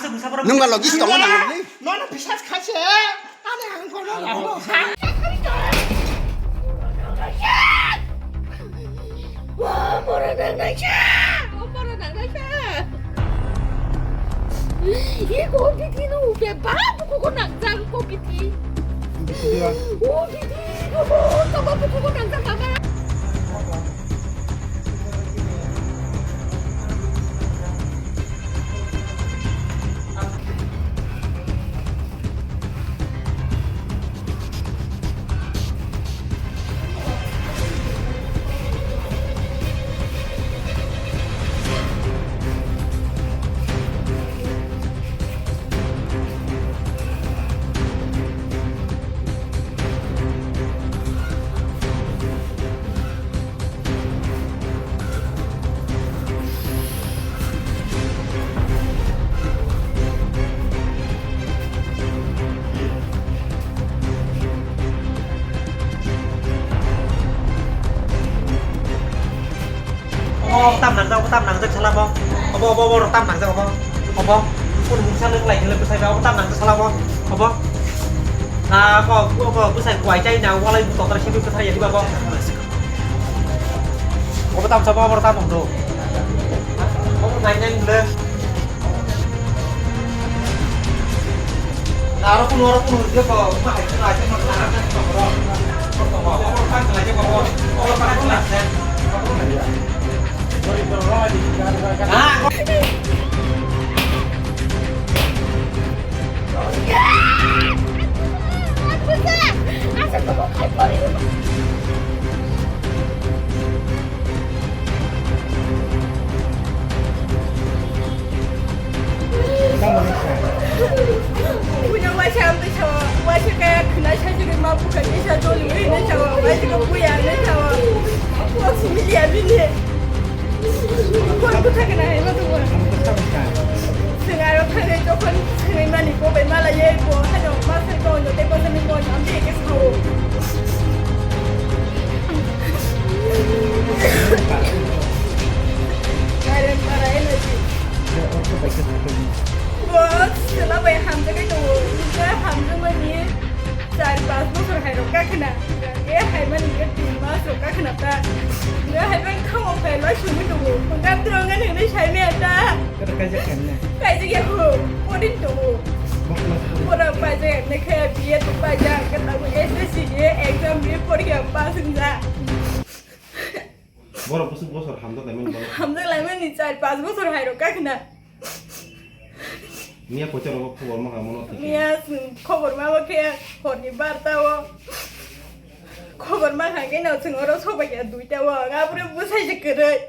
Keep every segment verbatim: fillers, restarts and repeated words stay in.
Nungba logi si tongo nang ni. Nono bisas khaise. Ani ang kono laho. Wa, mora nang nang sa. O mora nang nang sa. Ye ko kiti no upe ba ko ko nang jang ko kiti. O kiti ko ko ko ko nang jang ba. Obo tam nangjak, obo tam nangjak sala bo. Obo, obo, obo tam nangjak obo. Obo. Kun mungsa nung lai kele bwsai ba, obo tam nangjak sala bo. Obo. Na ko, ko, ko, bwsai kuai chai na, walai bu tokra simi bwsai ya di ba bo. Obo tam sabo, obo tam do. Obo nai nai le. Aro kunu, aro kunu, dia ko, ma hai kunu, hai kunu, hai kunu, hai kunu, hai kunu, hai kunu, hai kunu, hai kunu. Punya waisa amtwi sawa, waisa kaya khwna sajagwi ma bwkha kisa doliwi hinwi sawa, waisa khe buya hinwi sawa. Kok simi liya bini. Kok bwkha khwna hai ma tongwa. Chwng aro thangwi jokhon thangwi mani bo bai mala ye bo haino ma sai bo no tei bo sai bo no amtwi khe sao. Are para energy. Bo chwla bai hamjagwi tongo. Hwnkhe hamjakmani char panch bochor hai rok kakhwna. Hwnkhe hai mani hwnkhe tin mas rok kakhwna ta. Hwnkhe hai bai khamo phailai songwi tongo. Hwnkhe abdrong ani hwnwi saimaya ta. Kaijak ya ho. Korin tongo. Borok paijak ya hwnwi khe B A to paijak. Hwnkhe tabuk S S C ni exam ni porikha pass wngjak. Borok bwswk bosor hamjak laimani borok. Hamjak laimani char panch bosor hai rok kakhwna. Miya kochar rogo khobor ma kamo no thik. Miya chwng khobor ma bo khe horni barta o. Khobor ma kha khe no chwng oro sobai kha duita o. Abro bwsai se kwrwi.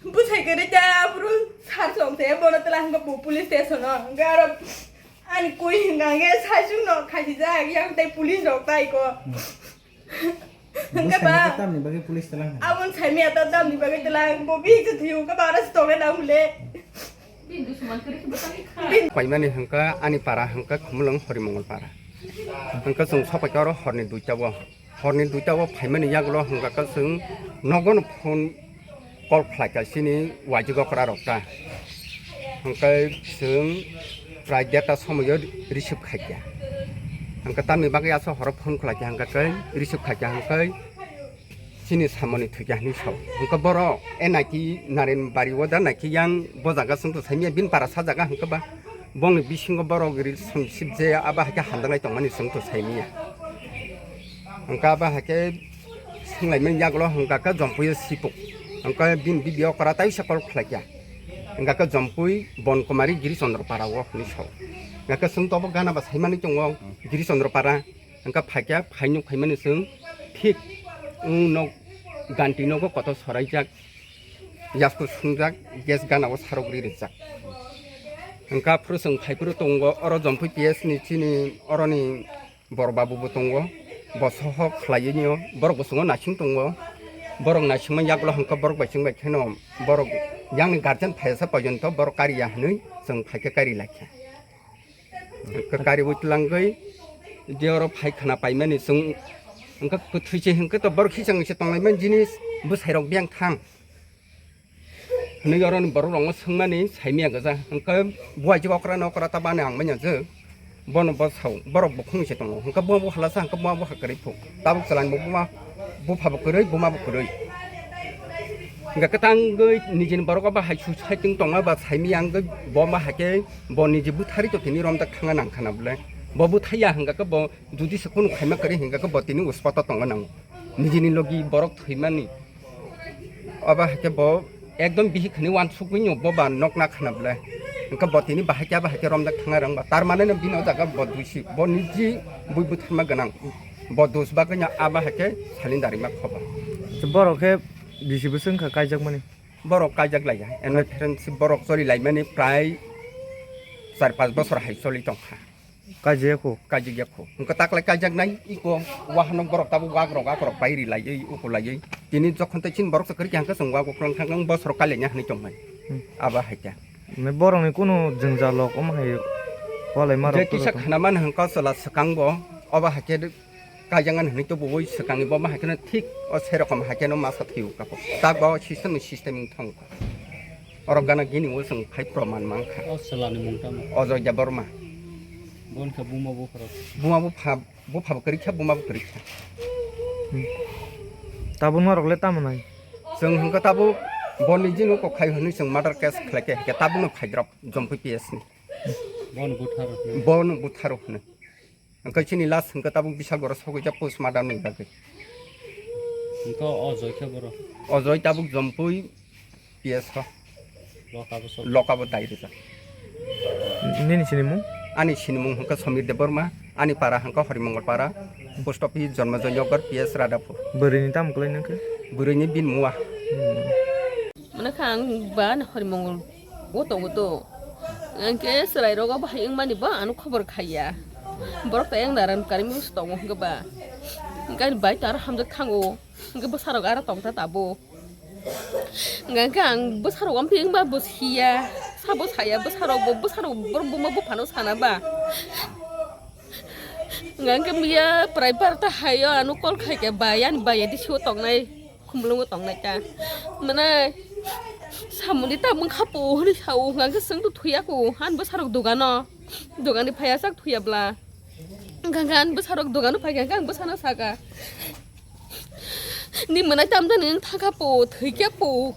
Bwsai kwrwi ta abro sar song se bono tela hwnkhe bo police station o. Hwnkhe aro ani koi hwnkha khe sai chwng no khaisijak yang tai police rok tai ko. Hwnkhe ba, tamni bagwi police tlang kha? Aboni saimaya ta tamni bagwi tlang, bo bihik se thwiyo, hwnkhe ba aro se tongnai nang hwnle. Paimani hwnkhe ani para hwnkhe Khumulwng Horimongol para. Hwnkhe chwng sopaikha oro horni duita o. Horni duita o phaimani yagulo hwnkhe chwng nogo no phone call khlaikha chini waijwk okra rok ta. Hwnkhe chwng prai derta somoio receive khaikha. Hwnkhe tamni bagwi aswk horo phone khlaikha hwnkhe tei receive khaikha hwnkhe chini samani thwikha hinwi sao. Hwnkhe borok e naiki Narenbari o da naiki yang bo jaga chwngto saimanya bini para sa jaga hwnkhe ba bongni bisingo borok relationship je abo haikhe hamjaknai tongmani chwngto saimanya. Hwnkhe abo haikhe swnglaimani yagulo hwnkha khe Jompui o sipuk. Hwnkhe bini bibi okra taisa call khlaikha. Hwnkha khe Jompui Bonkumari Giri Chandra para o hinwi sao. Hwnkha khe chwng tobo gana ba saimani tongo Giri Chandra para. Hwnkha phaikha phainuk phaimani chwng thik wng nok ganti nogo kotor soraijak. Yasku sungjak gas gana o sarok ri rijak. Hwnkha phuru chwng phaiphuru tongo oro Jompui P S ni chini oroni Bor babu bo tongo, bo sohok khlaiwi nw, borok bwskango naising tongo, borok naisingma yagulo hwnkhe borok bai chwng bai kheno borok yang ni guardian phaiyasa porjonto borok kariya hwnwi chwng phaikhe kari laikha. Hwnkhe kariwi twlangwi je oro phai khwna paimani chwng hwnkhe kwthwi se hwnkhe to borok khichang se tonglaimani jinis bwsairok biyang thang. Hwnwi oroni borok rokno swngmani saimaya gajak. Hwnkhe buai je okra na okra ta bani ang manya je. Bono bo sao, borok bukhung se tongo. Hwnkhe bo bo halasa, hwnkhe bo bo hakwrwi phu. Tabuk chwlaini bo buma, bupha bo kwrwi, buma bo kwrwi. Hwnkhe kwtangwi nijini borok bo hai su saiting tongma ba saimaya wngwi bo ma haikhe bo niji butharwi to tini romjak thangna nang khana bwle. Bo buthaiya hwnkhe bo jodi se kunu khaima kwrwi hwnkhe bo tini uspato tongna nango. Nijini logi borok thwimani. Obo haikhe bo ekdom bihik hwnwi uansukgwino bo ba nokna khna bwle. Hwnkhe bo tini bahai khe abo haikhe romjak thangna rwngba. Tar mane no bini o jaga bo duisi, bo niji bui butharma gwnang. Bo dus bagwino abo haikhe salin darima khoba. Borok khe bisi bwswk wngkha kaijakmani? Borok kaijak laiya. Eno friendship borok choli laimani prai char panch bosor hai choli tongkha. Kaijak ya kho? Kaijak ya kho. Hwnkhe taklai kaijak nai iko wahano borok tabuk wak rok ak rok pai ri laiwi uku laiwi. Tini jokhon tei chini borok se kwrwi khe hwnkhe chwng wak ukrang thang bosor kaliya hwnwi tongmani. Hmm. Abo hai khe. Borokni kunu jwngjal rok omo hai walai ma rok. Je kisa khana mani hwnkhe chwla swkang bo obo hai khe. Kaijaknani hwnwi tubuwi swkangni bo ma hai kheno thik o se rokom hai kheno masa thwiwi kako. Ta bo system ni system wng thang kha. Oro gana gini o chwng phai proman mang kha. O chwlani mung tamo? Ojoy Debbarma. Bon khe buma bupha rok? Buma bupha, bupha bo kwrwi kha, buma bo kwrwi kha. Hmm. Tabuk norok le tamo nai? Chwng hwnkhe tabuk boni jinu kok khai hwnwi chwng murder case khlai khe, hwnkhe tabukno phaidrop Jompui P S ni. Bon butharo hwnwi. Bon butharo hwnwi. Hwnkhe chini last hwnkhe tabuk Bisalgoro sogwi jak postmortem ni bagwi. Hwnkhe o Joy khe boro? O Joy tabuk Jompui P S o. Lokabo sok. Lokabo dai rijak. Nini sinimung? Ani sinimung hwnkhe Somir Debbarma, ani para hwnkhe Horimongol para, post office Jonmojoy Nagar, P S Radhapur. Bwrwini tamo kwlai nangkhe? Bwrwini bin Mua. Hmm. Mane kha ang ba ani Horimongol o tongo to. Hwnkhe chwrai rogo bahai wngmani bo ano khobor khaiya. Borok ta yang daran karimi se tongo hwnkhe ba. Hwnkhe ani bai ta aro hamjak thango. Hwnkhe bwsarok aro tongta tabuk. Hwnkhe ang bwsarok amphi wngba bo siya. Sabo saya bwsarok bo, bwsarok borok buma buphano sana ba. Hwnkhe miya prai barta hayo ano call khaikhe bai ani bai adi siyo tongnai. Khumulungo tongnai ta. Mane samuni ta mung khapo hwnwi sao, hwnkhe chwng to thuya ko, han bwsarok dogano. Dogani phaiya sak thuya bla. Hwnkhe ang bwsarok dogano phaikha, hwnkhe ang bwsano saka. Ni mwnai tamjani wng thangkha po, thwikhe po.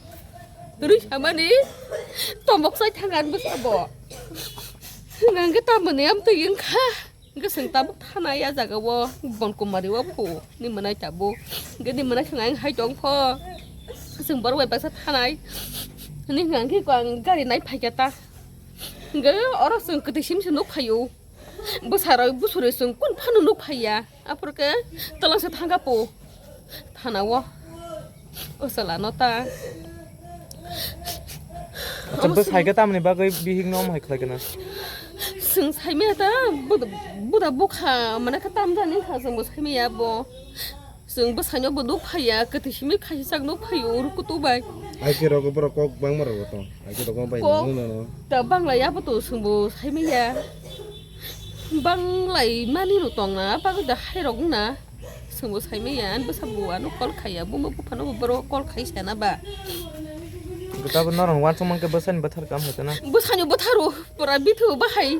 Rwi samani tomok sai thangkha ang bwsabo. Hwnkhe tamoni amtwi wngkha. Hwnkhe chwng tabuk thanai a jaga o Bonkumari o phu ni mwnai tabuk. Hwnkhe ni mwnai thwng ang hai tong pho. Chwng borok bai baksa thanai. Ni hwnkhe ang gari nai phaikha ta. Hwnkhe oro chwng kwtwi simi se nuk phaio. Bwsarok bwswrwi chwng kun phano nuk phaiya. Aphuru khe twlangsa thangkha phu. Thana o. O chwla no ta. Acha, bwsai khe tamni bagwi bihik no omo hai khlai khe na? Chwng saimaya ta, buda, buda bukha, mane khe tam jani kha chwng bo saimaya bo. Chwng bwsai no bo nuk phaiya, kwtwi simi khaisa sak nuk phaio, uru kutu bai. Ai khe rogo borok kok bangma rogo tong. Ai khe rogo bai. Kok no, no, no. Ta banglai abo to chwng bo saimaya. Banglai mani no tong na, bagwi da hai rok na. Chwngbo saimaya, ani bwsa bo ano call khaiya, buma buphano bo borok call khai sana ba. Tabuk norok uansuk mankhe bwsani bwthar kam hai tana? Bwsani bwtharo, pura bithu bahai.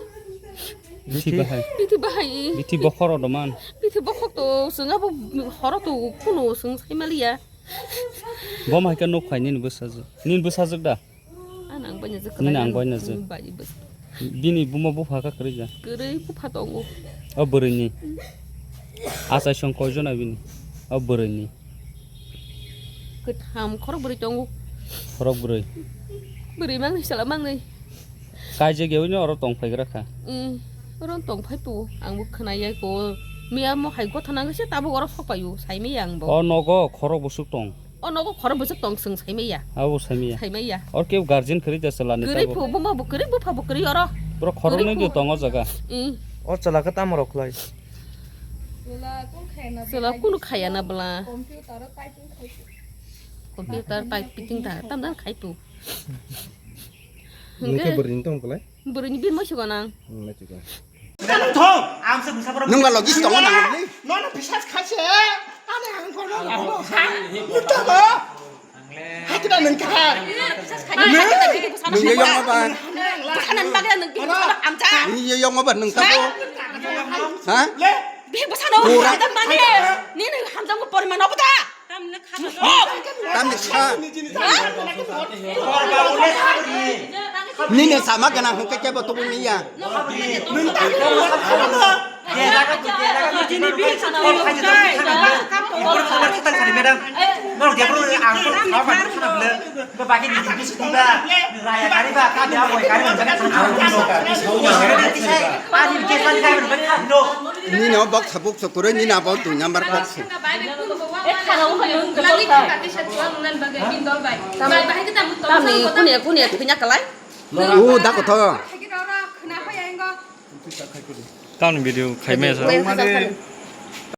Bithi bahai. Bithi bahai. Bithi bokhoro doman. Bithi bokhok to, chwng abo horo to kuno chwng saimaliya. Bo mai khe nuk phai nini bwsajwk. Nini bwsajwk da? Ano ang bai najak. Nini ang bai najak. Bai bwsa. Bini buma bupha kha kwrwi ja? Kwrwi bupha tongo. O bwrwini. Achai song koi jona bini? O bwrwini. Kwtham khorok bwrwi tongo. Khorok bwrwi. Bwrwi mangni sala mangni. Kaijak yawi no oro tong phaigra kha. Mm. Oro tong phai tu ang bo khna yai ko. Miya mo hai gotha nang se tabuk oro sok payu sai miya ang bo. O nogo khorok bwswk tong. O nogo khorok bwswk tong chwng saimaya. Abo saimaya. Saimaya. Or ke guardian kwrwi da chwla ni kwrwi tabo. Phu buma bo kwrwi bupha bo kwrwi oro. Bro khorok kwrwi nai phu. Di tong o jaga. Mm. O chwla khe tamo rok khlai? Chwla kunu khaya na bwla. Computer typing khai tu. Computer typing ta tam dan khai tu. Nung khe bwrwi ni tong khlai? Bwrwi ni bin mo sigo nang. Hmm, nai chikon. Nung ba logis tongo nang ni? Nono bisas khaise. Ani ang kono nang ha. Nito go. Hai kita nang kha. Nang yo yong ba. Bwsano bagwi nang bihik bwsano hamjak. Nang yo yong ba nang tabo. Ha? Bihik bwsano hamjak mani. Nini hamjakmung poriman obo da. Tamni kha. Nini sama gana hwnkhe kebo tubu niya. Nini o bok sabuk sokuroi nini abo dui number kok se. Tamni kunia kunia thwina kalai. U da kotho. Tamni video khaimaya sa.